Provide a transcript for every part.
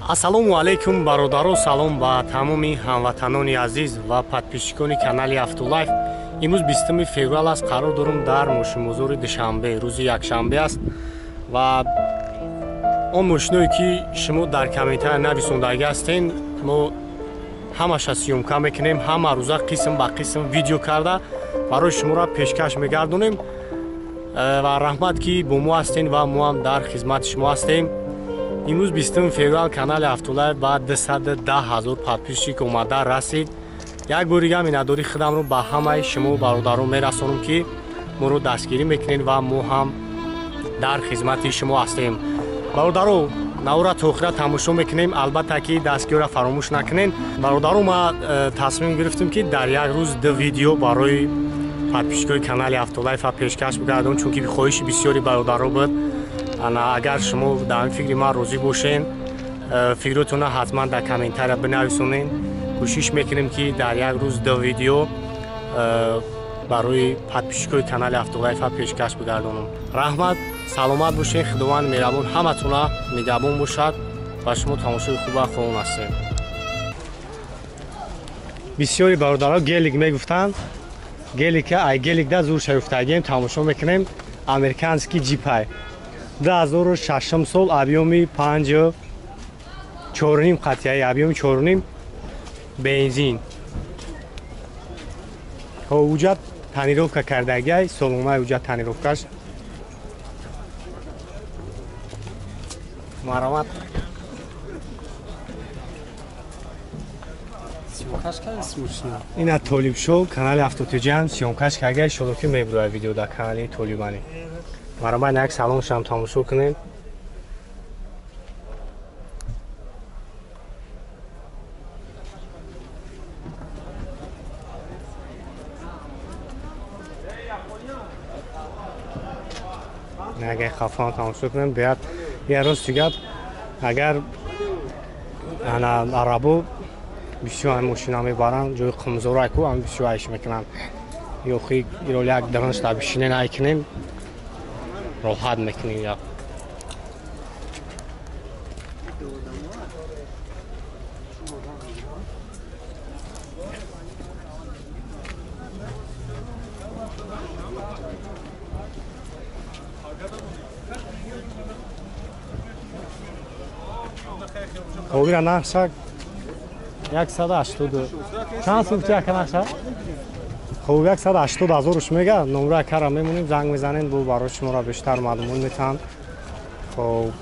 Ассалому алайкум бародаро, салом ба тамоми ҳамватанони азиз ва подписчикони канали Автолайф. Имрӯз 20 феврал аст, қарор дорум дар мошинбозори Душанбе, рӯзи якшанбе аст ва он мошиное ки шумо дар комментария нависондагӣ ҳастен, мо ҳамаша съёмка мекунем, ҳама рӯза қисм ба қисм видео карда барои шуморо пешкаш мегардонем ва раҳмат ки бо мо ҳастен ва мо ҳам дар хизмати шумо ҳастем. Имрӯз 20 феврал канали Автолайф ба 210 000 подписчик омада расид. Як бори дигар миннатдории худамро ба ҳамаи шумо бародарон мерасонам ки моро дастгирӣ мекунед ва мо ҳам дар хизмати шумо ҳастем. Бародаро, навора то охира тамошо мекунем, албатта ки дастгириро фаромӯш накунед. Бародаро, ма тасмим гирифтем ки дар як рӯз ду видео барои подписчикои канали Автолайф пешкаш бигардонам, чунки хоҳиши бисёри бародаро буд. Агар шумо дар фикри ман розӣ бошен, фикротонро ҳатман дар комментария бинависонед. Кӯшиш мекунем ки дар як рӯз ду видео барои подписчикои канали Автолайф пешкаш бигардонам. Раҳмат, саломат бошед, Худованд меҳрабон ҳаматона нигаҳбон бошад ва шумо тамошои хуба хоҳон ҳастем. Бисёри бародаро гелик мегуфтанд, гелика ай геликда зур шаюфтагием, тамошо мекунем. Американский джипай 2006 сол, объёми 5.4 қатъияи, объёми 4.5 бензин. Ҳуҷҷат тонировка кардагиай, солонаи ҳуҷҷат тонировкаш. Маромат. Ина Толибшоу, канали Автотиҷан съёмкаш кардагиай, иншолло ки мебурад видео дар канали Толибани. Маромат, як салоншам тамошо кунем. Агар хафан тамошо кунем, биёд я рости гап, агар ана арабо бисёр мошина мебаранд, ҷои қумзора ку ам бисёр айш мекунанд. Ёхи ироли як даронш бишинен ай кунем, роҳат мекунем. Я хобира нақша 180 чанд сум яка нақша? Хоб 180 000 мега, номра кара мемонем, занг мезанем, бу барои шуморо бештар маълумот метаҳанд. Хоб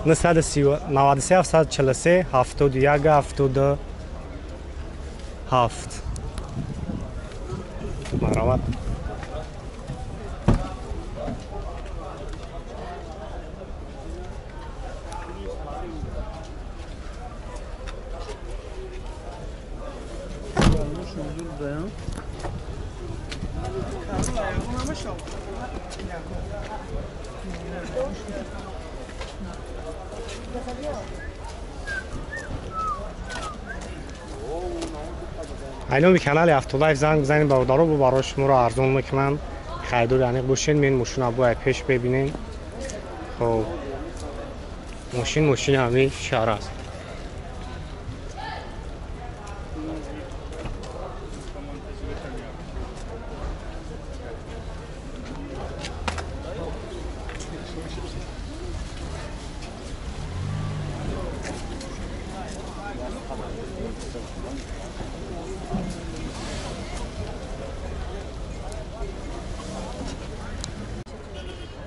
993 743 71 77. Маромат. Айноми канали Автолайф занг бизанед бародаро, бо барои шуморо арзон мекунанд. Харидори аниқ бошед, мен мошина бояд пеш бибинед. Хоб мошин мошини ҳамин шаҳр аст.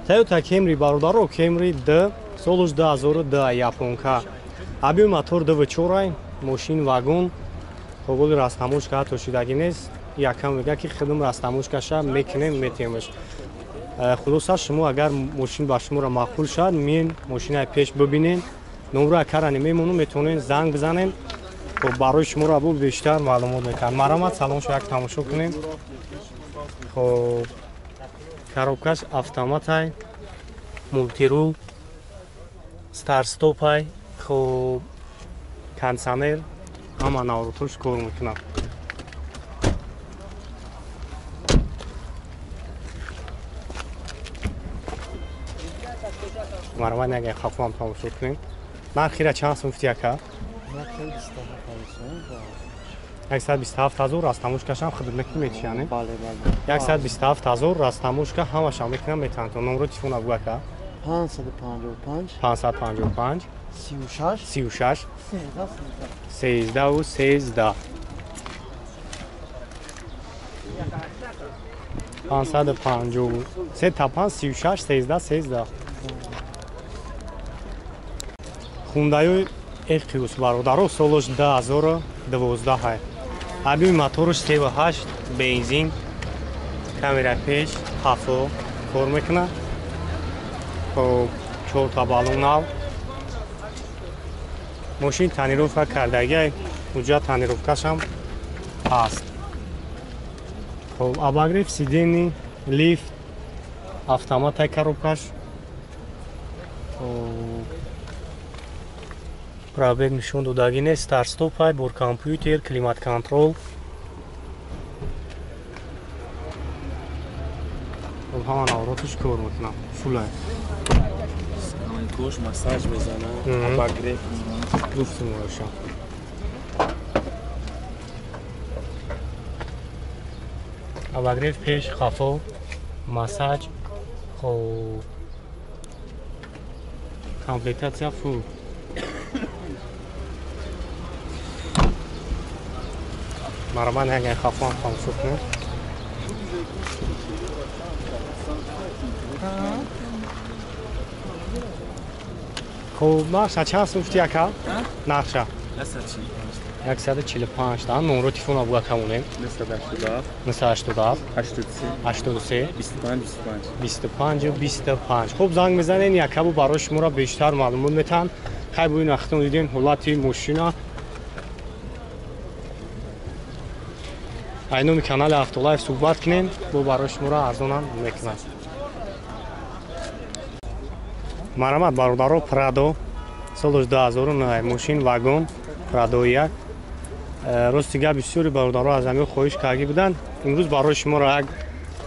Toyota Camry бародаро, Camry D солуш 2002 японка. Объёми мотор 2.4, мошин вагон. Хоголи растамошка ҳатто шидагӣ нест. Якам мега ки хидм растамошкаша мекунем, метемаш. Хулоса шумо агар мошин ба шуморо маъқул шавад, мен мошинаи пеш бибинен, номра карани мемонам, метавонед занг бизанем. Хоб барои шуморо бо бештар маълумот мекунам. Маромат, салоншо як тамошо кунем. Хоб коробкаш автоматай, мултирул, старт-стопай, хоб кондиционер, ҳама навротош кор мекунад. Марван як хафам тамошо кунем. Нархира чанд сум гуфти ака? 127 ҳазор растамушкашам хидмат мекунӣ метишане? Бале, бале. 127 ҳазор растамушка ҳамашам мекунам метан. То номро телефона бугу ака. 555 555 36 36 13 13 13 553 та 5 36 13 13. Хундаи Эқиус бародаро солаш 2012. Объёми мотораш 3.8 бензин, камера пеш, ҳафо кор мекунад. Хоб, 4 та баллон нав. Мошин тонировка кардагиай, уҷа тонировкашам ҳаст. Хоб, обогрев сидений, лифт, автоматай коробкаш. Хоб, пробег нишон додагӣ нест, старт-стопай, бор компютер, климат-контрол. Хоб, ҳама навороташ кор мекунам. Фулай. Кош массаж мезана, обогрев. Гуфтум оша. Обогрев пеш, хафо, массаж, хоб, комплектация фул. Марман як хафо ҳам тамошо кунем. Хоб, нархша чанд сум гуфти ака? Нархша? 145 та. Номро телефона буга камонем. 987 987 83 83 25 25 25 25. Хоб, занг мезанен, якабу барои шуморо бештар маълумот метаҳанд. Хай бо ин вақтон дидем ҳолати мошина. Ай номи канали Автолайф суҳбат кунем, бо барои шуморо арзонам мекунад. Марамат бародаро, Прадо солаш 2009, мошин вагон Прадо 1. Рости гап бисёри бародаро аз ҳамин хоҳиш кардагӣ буданд. Имрӯз барои шуморо як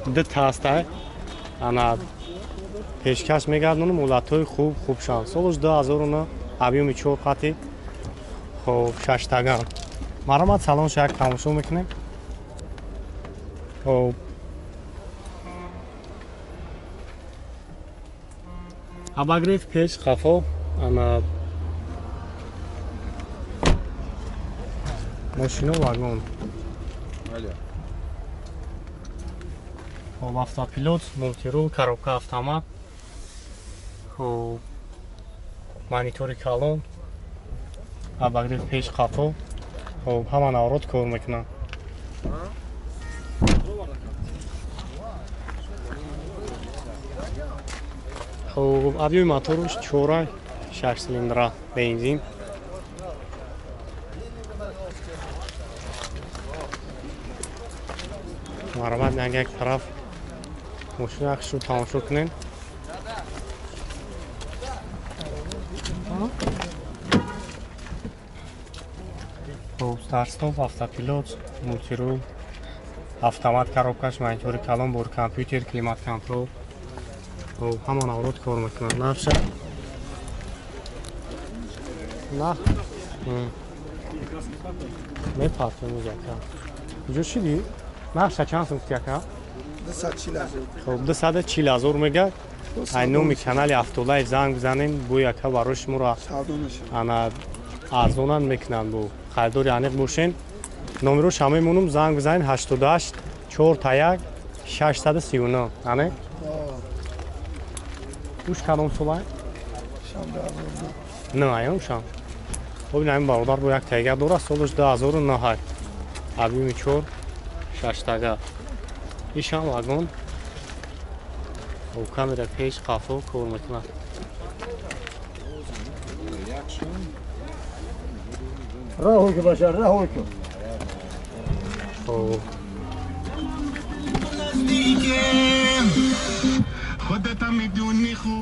ду таста ана пешкаш мегардонам. Ҳолатҳои хуб хуб шаванд. Солаш 2009, объёми 4 қати, хоб, шаштаган. Марамат салонша як тамошо мекунем. Хоб, обогрев пеш, хафо, ана мошино вагон. Хоб, автопилот, мультирул, коробка автомат. Хоб, монитори калон, обогрев пеш, хафо. Хоб, ҳама наворот кор мекунанд. Хоб, объёми мотораш 4 6 цилиндра бензин. Марҳамат, як тараф мошина хушрӯ тамошо кунем. Хоб, старт-стоп, автопилот, мультирул, автомат коробкаш, монитори калон, бор компютер, климат-контрол. Хоб, ҳама наворот кор мекунад. Нархша нарх мепартем ака. Куҷо шидӣ? Нархша чанд сум гуфти ака? 240. Хоб, 240 ҳазор мега. Ай номи канали Автолайф занг бизанем, бо яка барои шуморо ана арзонан мекунанд. Бо харидори аниқ бошен. Номерош ҳама мемонам, занг бизанед 88 4 1 639. Ане? Уш кадом солай? Не, аём шам. Хоб, ин ҳамин бародар бо як тайга дорад, солаш 2009. Объёми 4 шаштага. Ишам вагон. Хоб, камера пеш, қафо кор мекунад. Раҳо ки башар, раҳо ки. Хоб,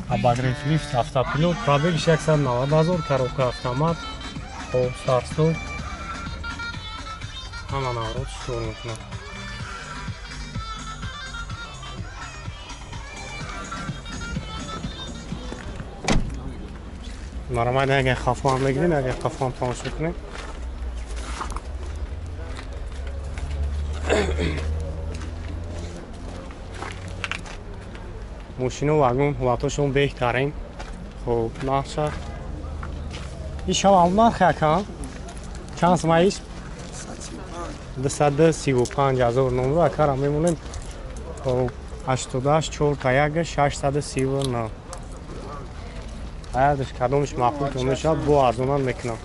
обогрев лифт, автопилот, пробегиш 190 ҳазор, коробка автомат, хоб, старт-стоп. Ҳама наворот кор мекунад. Маромад агар хафо ҳам мегирем, агар хафо ҳам тамошо кунем. Мошино вагон ҳолатошон беҳтарин. Хуб, нархша ишав нарх якам чанд сум иш? 235 ҳазор номро акара мемонем. Хуб, 88 4 та 1 639. Аядаш кадомиш маъқул мешавад, бо арзонан мекунам.